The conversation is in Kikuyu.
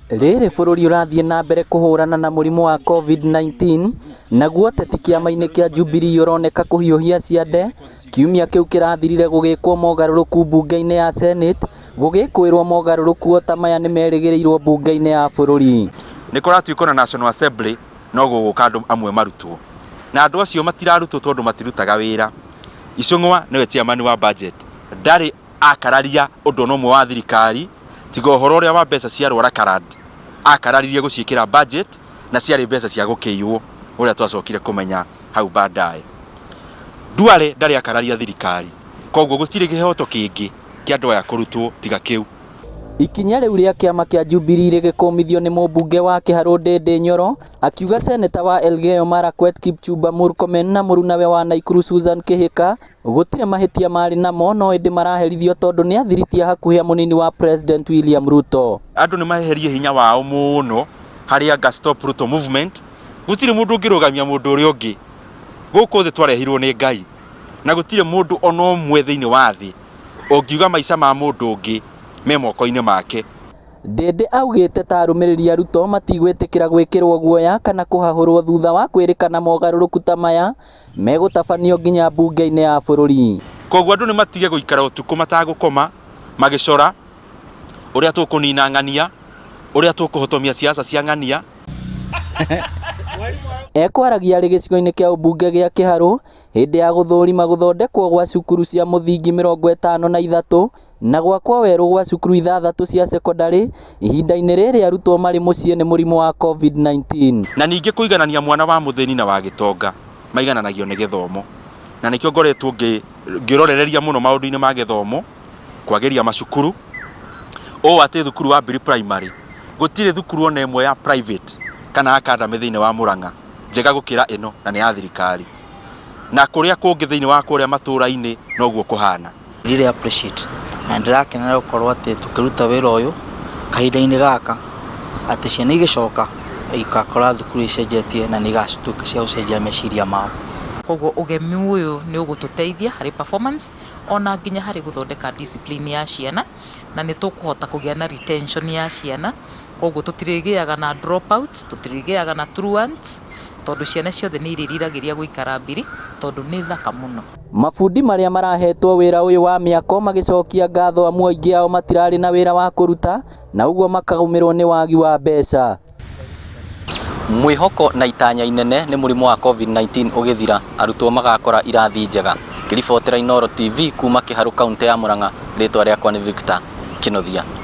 Rĩrĩ bũrũri ũrathiĩ na mbere kũhũrana na mũrimũ wa Covid-19, naguo ũteti kĩama-inĩ kĩa Jubilee ũroneka kũhiũhia ciande, kiumia kĩu kĩrathirire gũgĩkwo mogarũrũku mbunge-inĩ ya Senate, gũgĩkũĩrwo mogarũrũku o ta maya nĩmerĩgĩrĩirwo mbunge-inĩ ya bũrũri. Nĩ kũratuĩka ona National Assembly no gũgũka andũ amwe marutwo, na andũ acio matirarutwo tondũ matirutaga wĩra. Icũng'wa nĩwe chairman wa budget, ndarĩ akararia ũndũ ona ũmwe wa thirikari tiga ũhoro ũrĩa wa mbeca cia Rwara akararirie gũciĩkĩra budget na ciarĩ mbeca cia gũkĩiywo ũrĩa twacokire kũmenya hau baadaye. Duale ndarĩ akararia thirikari, koguo gũtirĩ kĩhoto kĩngĩ kĩa andũ aya kũrutwo tiga kĩu. Ikinya rĩu rĩa kĩama kĩa Jubilee rĩgĩkũmithio nĩ mũmbunge wa Kĩharũ Ndindi Nyoro akiuga seneta wa Elgeyo Marakwet Kipchumba Murkomen na mũrunawe wa Naikuru Susan Kihika gũtirĩ mahĩtia marĩ namo no ĩndĩ maraherithio tondũ nĩ athiritia hakuhĩ a mũnini wa President William Ruto. Andũ nĩ maherie hinya wao mũno harĩ anga Stop Ruto movement. Gũtirĩ mũndũ ũngĩrũgamia mũndũ ũrĩa ũngĩ. Gũkũ thĩ twarehirwo nĩ Ngai na gũtirĩ mũndũ ona ũmwe thĩinĩ wa thĩ ũngiuga maica ma mũndũ ũngĩ me moko-inĩ make. Ndindi augĩte ta arũmĩrĩri a Ruto matigwĩtĩkĩra gwĩkĩrwo guoya kana kũhahũrwo thutha wa kwĩrĩkana mogarũrũku ta maya megũtabanio nginya mbunge-inĩ ya bũrũri. Koguo andũ nĩ matige gũikara ũtukũ matagũkoma magĩcora ũrĩa tũkũnina ng'ania, ũrĩa tũkũhotomia siasa cia ng'ania. Ekwaragia arĩ gĩcigo-inĩ kĩa ũmbunge gĩa Kĩharũ hĩndĩ ya gũthũrima gũthondekwo gwa cukuru cia mũthingi 53 na gwakwo werũ gwa cukuru 6 cia cekondarĩ ihinda-inĩ rĩrĩ arutwo marĩ mũciĩ nĩ mũrimũ wa Covid-19. Na ningĩ kũiganania mwana wa mũthĩni na wa gĩtonga maigananagio nĩ gĩthomo, na nĩkĩo ngoretwo ngĩrorereria mũno maũndũ-inĩ ma gĩthomo, kwagĩria macukuru ũũ atĩ thukuru wa Mbiri Primary gũtirĩ thukuru ona ĩmwe ya private kana academy thĩinĩ wa Murang'a njega gũkĩra ĩno, na nĩ ya thirikari, na kũrĩa kũngĩ thĩinĩ wa kũrĩa matũra-inĩ noguo kũhana. Really appreciate na ndĩrakenera gũkorwo atĩ tũkĩruta wĩra ũyũ kahinda-inĩ gaka, atĩ ciana igĩcoka igakora thukuru icenjetie na nĩ igatuĩka cia gũcenjia meciria mao. Koguo ũgemi ũyũ nĩ ũgũtũteithia harĩ performance ona nginya harĩ gũthondeka discipline ya ciana, na nĩ tũkũhota kũgĩa na retention ya ciana, koguo tũtirĩgĩaga na dropouts, tũtirĩgĩaga na truants, tondũ ciana ciothe nĩ irĩriragĩria gũikara Mbiri tondũ nĩ thaka mũno. Mabundi marĩa marahetwo wĩra ũyũ wa mĩako magĩcokia ngatho amu aingĩ ao matirarĩ na wĩra wa kũruta na ũguo makagũmĩrwo nĩ wagi wa mbeca. Mwĩhoko na itanya inene nĩ mũrimũ wa Covid-19 ũgĩthira, arutwo magakora irathi njega. Ngĩribotera Inooro TV kuma Kĩharũ kaunti ya Murang'a, rĩtwa rĩakwa nĩ Victor Kĩnuthia.